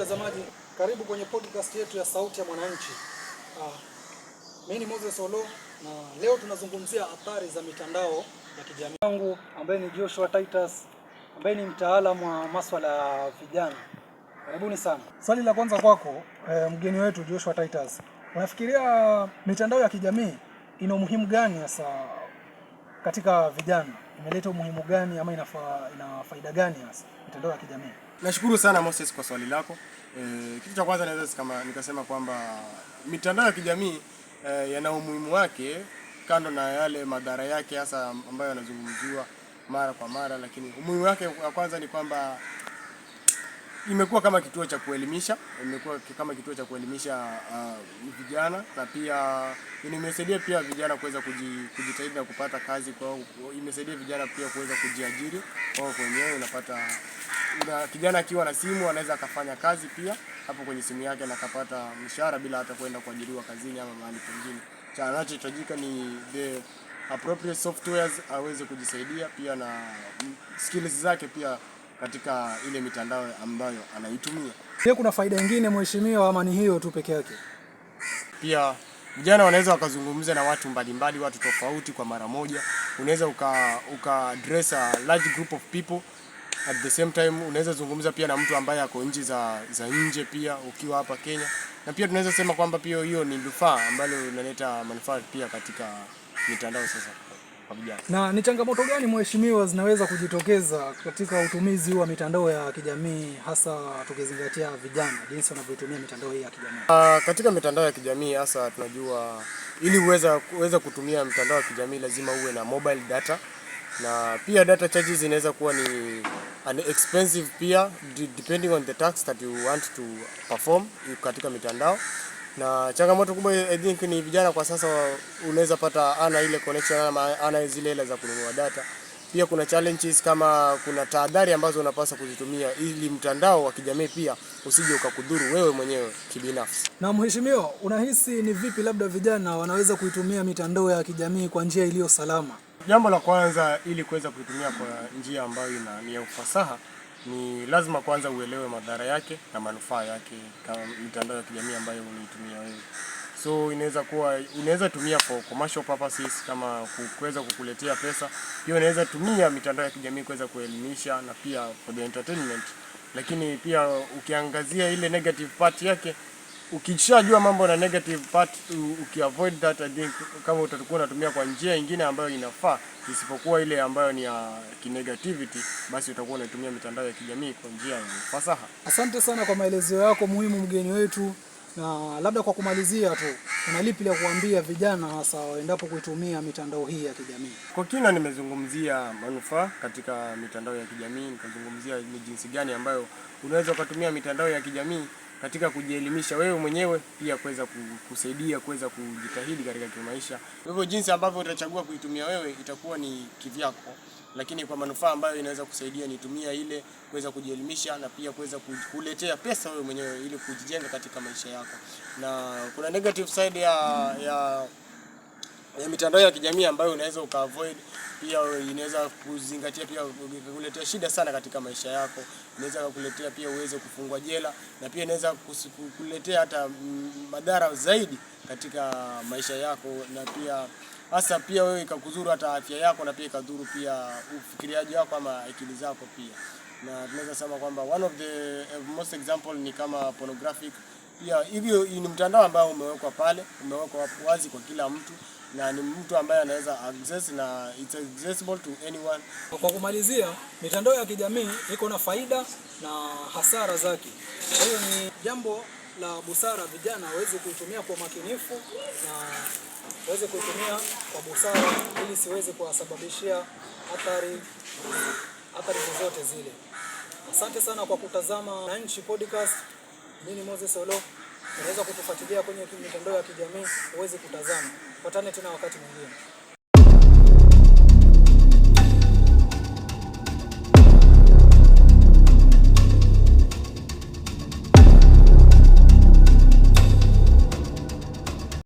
Mtazamaji, karibu kwenye podcast yetu ya Sauti ya Mwananchi. Mimi ni Moses Olo na leo tunazungumzia athari za mitandao ya kijamii. Wangu ambaye ni Joshua Titus ambaye ni mtaalamu wa maswala ya vijana. Karibuni sana. Swali la kwanza kwako, mgeni wetu Joshua Titus, unafikiria mitandao ya kijamii ina umuhimu gani hasa katika vijana? Imeleta umuhimu gani ama ina faida gani hasa mitandao ya kijamii? Nashukuru sana, Moses, kwa swali lako. Kitu cha kwanza naweza kama nikasema kwamba mitandao ya kijamii yana umuhimu wake kando na yale madhara yake hasa ambayo yanazungumziwa mara kwa mara, lakini umuhimu wake wa kwanza ni kwamba imekuwa kama kituo cha kuelimisha, imekuwa kama kituo cha kuelimisha vijana na pia imesaidia pia vijana kuweza kujitahidi na kupata kazi kwao. Imesaidia vijana pia kuweza kujiajiri wao wenyewe. Unapata kijana akiwa na simu anaweza akafanya kazi pia hapo kwenye simu yake na akapata mshahara bila hata kwenda kuajiriwa kazini ama mahali pengine. Cha anachohitajika ni the appropriate softwares aweze kujisaidia pia na skills zake pia katika ile mitandao ambayo anaitumia. Pia kuna faida nyingine, mheshimiwa, ama ni hiyo tu peke yake? Pia vijana wanaweza wakazungumza na watu mbalimbali, watu tofauti kwa mara moja. Unaweza uka address a large group of people at the same time. Unaweza zungumza pia na mtu ambaye ako nchi za nje pia ukiwa hapa Kenya, na pia tunaweza sema kwamba pia hiyo ni rufaa ambalo inaleta manufaa pia katika mitandao sasa kwa vijana. Na ni changamoto gani, mheshimiwa, zinaweza kujitokeza katika utumizi wa mitandao ya kijamii, hasa tukizingatia vijana jinsi wanavyotumia mitandao hii ya kijamii? Katika mitandao ya kijamii hasa tunajua ili uweze kutumia mtandao wa kijamii lazima uwe na mobile data, na pia data charges inaweza kuwa ni an expensive pia depending on the task that you want to perform katika mitandao. Na changamoto kubwa, I think, ni vijana kwa sasa unaweza pata ana ile connection ama ana zile hela za kununua data. Pia kuna challenges kama kuna tahadhari ambazo unapaswa kuzitumia ili mtandao wa kijamii pia usije ukakudhuru wewe mwenyewe kibinafsi. Na mheshimiwa, unahisi ni vipi labda vijana wanaweza kuitumia mitandao ya kijamii kwa njia iliyo salama? Jambo la kwanza, ili kuweza kuitumia kwa njia ambayo ni ya ufasaha, ni lazima kwanza uelewe madhara yake na manufaa yake kama mitandao ya kijamii ambayo unaitumia wewe. So inaweza kuwa unaweza tumia for commercial purposes kama kuweza kukuletea pesa. Pia unaweza tumia mitandao ya kijamii kuweza kuelimisha na pia for the entertainment. Lakini pia ukiangazia ile negative part yake, ukishajua mambo na negative part, ukiavoid that, I think kama utakuwa unatumia kwa njia ingine ambayo inafaa isipokuwa ile ambayo ni ya kinegativity, basi utakuwa unatumia mitandao ya kijamii kwa njia yenye fasaha. Asante sana kwa maelezo yako muhimu, mgeni wetu, na labda kwa kumalizia tu, una lipi la kuambia vijana hasa waendapo kuitumia mitandao hii ya kijamii? Kwa kina nimezungumzia manufaa katika mitandao ya kijamii, nikazungumzia ni jinsi gani ambayo unaweza ukatumia mitandao ya kijamii katika kujielimisha wewe mwenyewe, pia kuweza kusaidia kuweza kujitahidi katika kimaisha. Kwa hivyo jinsi ambavyo utachagua kuitumia wewe itakuwa ni kivyako, lakini kwa manufaa ambayo inaweza kusaidia ni tumia ile kuweza kujielimisha na pia kuweza kuletea pesa wewe mwenyewe ili kujijenga katika maisha yako. Na kuna negative side ya mitandao ya kijamii ambayo unaweza uka avoid pia, inaweza kuzingatia pia kukuletea shida sana katika maisha yako. Inaweza kukuletea pia uweze kufungwa jela na pia inaweza kukuletea hata madhara zaidi katika maisha yako, na pia hasa pia wewe ikakudhuru hata afya yako na pia ikadhuru pia ufikiriaji wako ama akili zako pia. Na tunaweza sema kwamba one of the most example ni kama pornographic pia. Hivyo ni mtandao ambao umewekwa pale, umewekwa wazi kwa kila mtu na ni mtu ambaye anaweza access na it's accessible to anyone. Kwa kumalizia, mitandao ya kijamii iko na faida na hasara zake. Kwa hiyo ni jambo la busara vijana waweze kuitumia kwa makinifu na waweze kuitumia kwa busara ili siweze kuwasababishia athari zozote zile. Asante sana kwa kutazama Mwananchi Podcast. Mimi ni Moses Olo. Unaweza kutufuatilia kwenye mitandao ya kijamii uweze kutazama. Patane tena wakati mwingine.